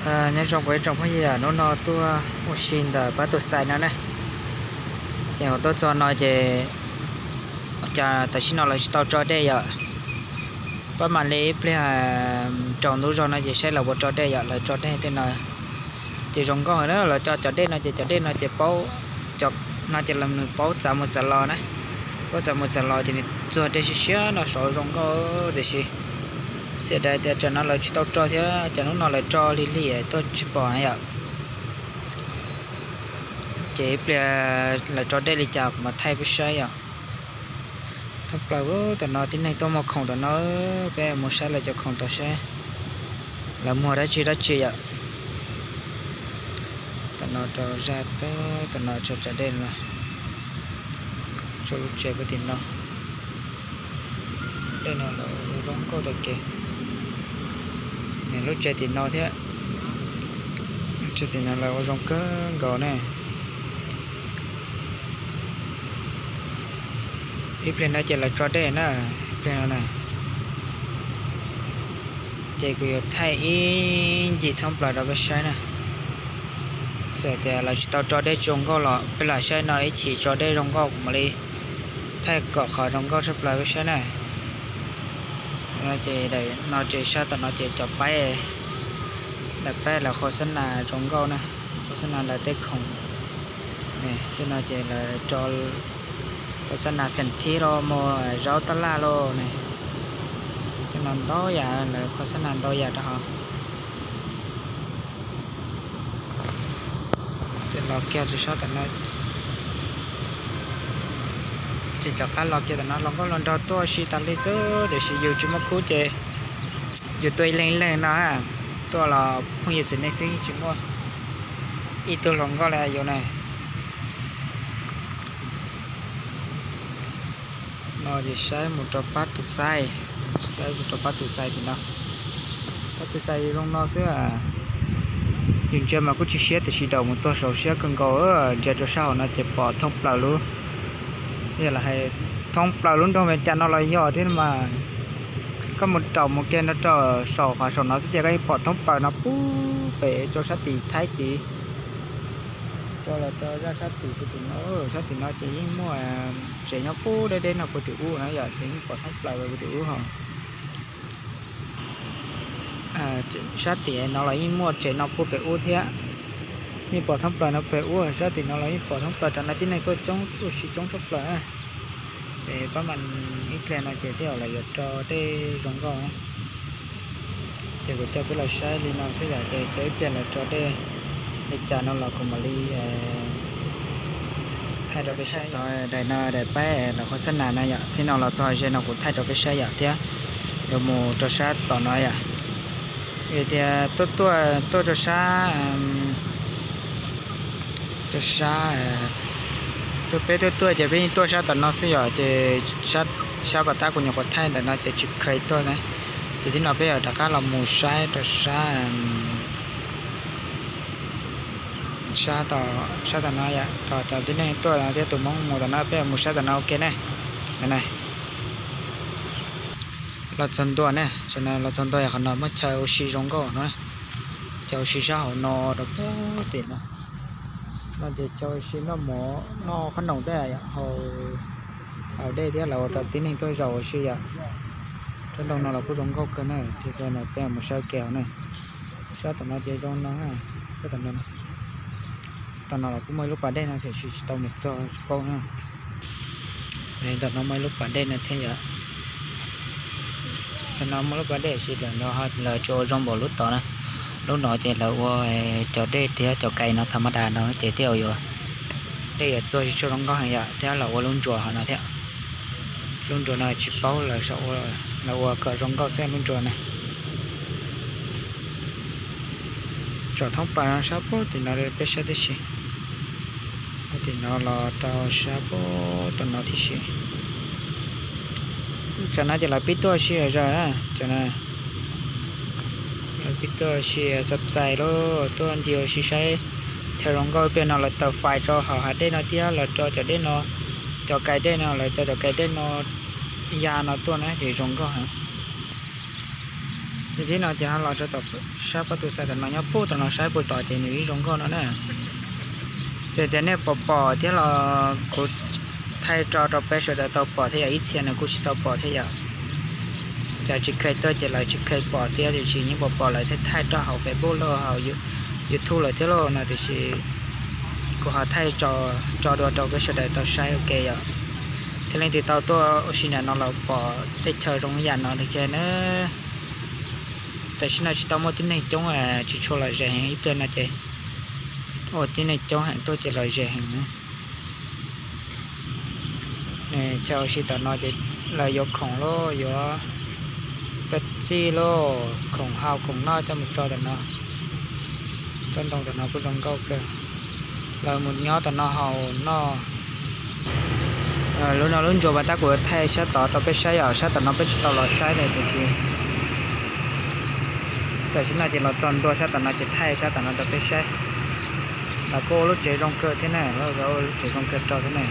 Nyob zoo kuv ib tsoom phooj ywg, hnub no tuaj ua si ntawm pab tus xais no ne. Ces kuv tuaj txog no ces, cas tam sim no lawv tsis tau tso dej yom. Pab mam li ib pliag rau ntu zog no ces saib lawv puas tso dej yom. Lawv tso dej tej no ces zoo nkauj na, lawv tso cov dej no ces cov dej no ces paub, cov no ces lawv nws paub txav mus txav los na. Paub txav mus txav los ces nws txuag dej siab siab no saud zoo nkauj. Tiam sis xiam dais tias tsam no lawv tsis tau tso thiab, cas hnub no lawv tso lig lig tuaj tsis pom yom. Ces ib pliag lawv tso dej li cas kuv mam thaij peb saib yom. Thoob plaws tam no tib neeg tuaj muag khoom tam no, peb mus saib lawv cov khoom tom saib lawv muag dab tsi dab tsi yom. Tam no rau zaj, tam no tso cov dej no, tso lub tsev puag tim no. Dej no lawv ua zoo nkauj tag kev. Nws lub tsev tim no thiab, tsev tim no lawv ua zoo kawg nkaus ne. Ib pliag no ces lawv tso dej na, ib pliag no na. Ces kuv yuav thaij ib ncig thoob plaws rau peb saib na. Txawm tias lawv tsis tau tso dej tsis zoo nkauj los peb los saib no ib chim tso dej zoo nkauj kuv mam li thaij kom qhov zoo nkauj tshaj plaws peb saib na. No ces daim no ces sab tom no ces cov paib, daim paib lawv qhov xab nas zoo nkauj na, qhov xab nas lawv tej khoom. Tej no ces lawv rau qhov xab nas pheem thib los mus zaub tab laj los ne. Tej no ntau yam, lawv qhov xab nas ntau yam rau hauv. Ces los kiag rau sab tom no, ces rov qab los kiag tom no los nkauj los nraug tuaj si tas li xwb, tiam sis yus tsis muaj khub ces yus tuaj ib leeg ib leeg no, tuaj los phooj ywg txiv neej xwb yeej tsis muaj ib tug hluas nkauj li yus na. No ces saib mus rau pab tus xais, saib mus rau pab tus xais tim no. Pab tus xais zoo no xwb. Yus ntsia mas kuj tsis siab tiam sis daus mus txog saud siab kawg nkaus. Ntsia rau sab hauv no ces pom thoob plaws lub, yog lawv hais thoob plaws lub nroog Mes Kas no los yog thiab mas. Koj mus raum mus kiag no rau saum qhov saum no xwb ces koj yeej pom thoob plaws no pub pem rau sab tim Thaib tid, rau los rau zaj sab tim puag tim no. Sab tim no ces yeej muaj tsev nyob pub deb deb no puag tim ub na yom, ces yeej pom thoob plaws puag tim ub hos. Sab tim no los yeej muaj tsev no puag pem ub thiab, yeej pom thoob plaws no pem ub. Sab tim no los yeej pom thoob plaws, tam no tib neeg tuaj coob, tuaj si coob tshaj plaws. Es pab mas ib pliag no ces tej zaum lawv yuav tso dej zoo nkauj. Ces kuv coj peb los saib li no xwb yom, ces cov ib pliag lawv tso dej li cas no los kuv mam li thaij rau peb saib. Daim no daim paib lawv qhov xab nas no yom, thiab no los txog ze no kuv thaij rau peb saib yom, thiab yuav mus rau sab tom no yom. Vim tias tuaj tuaj tuaj rau sab, rau sab, tuaj peb tuaj tuaj ces peb yeej tuaj sab tom no xwb yom, ces sab pas tab kuv nyuam qhuav thaij ntawm no ces tsis kheev tuaj na. Ces thiab no peb yuav rov qab los mus saib rau sab, sab, sab tom no yom, thaum tib neeg tuaj thiab tus Hmoob mus tom no peb yuav mus sab tom no ua ke ne. Los txog ntua ne, los txog ntua yog qhov no muaj chaw ua si zoo nkauj no. Chaw ua si sab hauv no rau pem tim no. No ces chaw ua si noj mov noj qhob noom tej yom, haus dej thiab lawv ua rau tib neeg tuaj zaum ua si yom. Tsob ntoo no los kuj zoo nkauj kawg na, ces peb mus saib ke hauv na. Sab tom no ces zoo no, sab tom no, tom no los kuj muaj ib lub pas dej no tiam sis tsis tau mus txog tsis paub na. Tom no muaj ib lub pas dej no thiab yom. Tom no muaj lub pas dej tiam sis lawv tsis ua zoo npaum lub tod na. Lub no ces lawv ua cov dej thiab cov kais no tham ma das no ces thiaj yuav, dej yuav txuag tsis tshua zoo nkauj heev yom, thiab lawv ua lub nruas hauv no thiab. Lub nruas no tsis paub, lawv ua kom zoo nkauj xwb lub nruas na. Tsom thoob plaws no sab puag tim no peb saib tib si. Tim no los rau sab puag tom no tib si. Tam no ces lawv pib tuaj ua si zog, tam no lawv pib tuaj ua si xav xais los tuaj ncig ua si saib chaw zoo nkauj. Pem no lawv taws fais rau hauv hav dej no thiab lawv rau cov dej no, cov kais dej no lawv cov cov kais dej no ya no tuaj na ces zoo nkauj heev. Thib no ces ho los rau tom sab pob tw xav tom no nyob puag tom no saib puag tom ces nws ib zoo nkauj no na. Txawm tias nej pom pom thiab los kuv thaij tso rau peb sawv daws tau pom thiab yom, ib txhia nws kuj tsis tau pom thiab yom. Cov tsis kheev tuaj ces lawv tsis kheev pom thiab, tiam sis yeej pom pom lawv thaij thaij rau hauv Facebook los hauv YouTube lawm thiab lauj no, tiam sis kuv ho thaij tso dua rau peb sawv daws tau saib ua ke yom. Thiaj leej twg tau tuaj ua si nram no los pom teb chaws zoo yam no tiag tiag na. Tam sim no tsis tau muaj tib neeg coob, tsis tshua lom zem heev, ib pliag no ces ua tib neeg coob heev tuaj ces lom zem heev. Chaw ua si tom no ces lawv yuav khoom lauj, yuav peb txij lauj, khoom haus khoom noj coj mus tso tom no. Tsob ntoo tom no kuj zoo nkauj kawg. Lawv mus nyob tom no haus noj. Lub no lub ntsuas mas tab kuv thaij sab tod rau peb saib yom, sab tom no peb tsis tau los saib li tiam sis tam sim no ces los txog ntua sab tom no ces thaij sab tom no rau peb saib. Lawv kuj ua lub tsev zoo kawg thiab na, lawv ua lub tsev zoo kawg rau thiab na.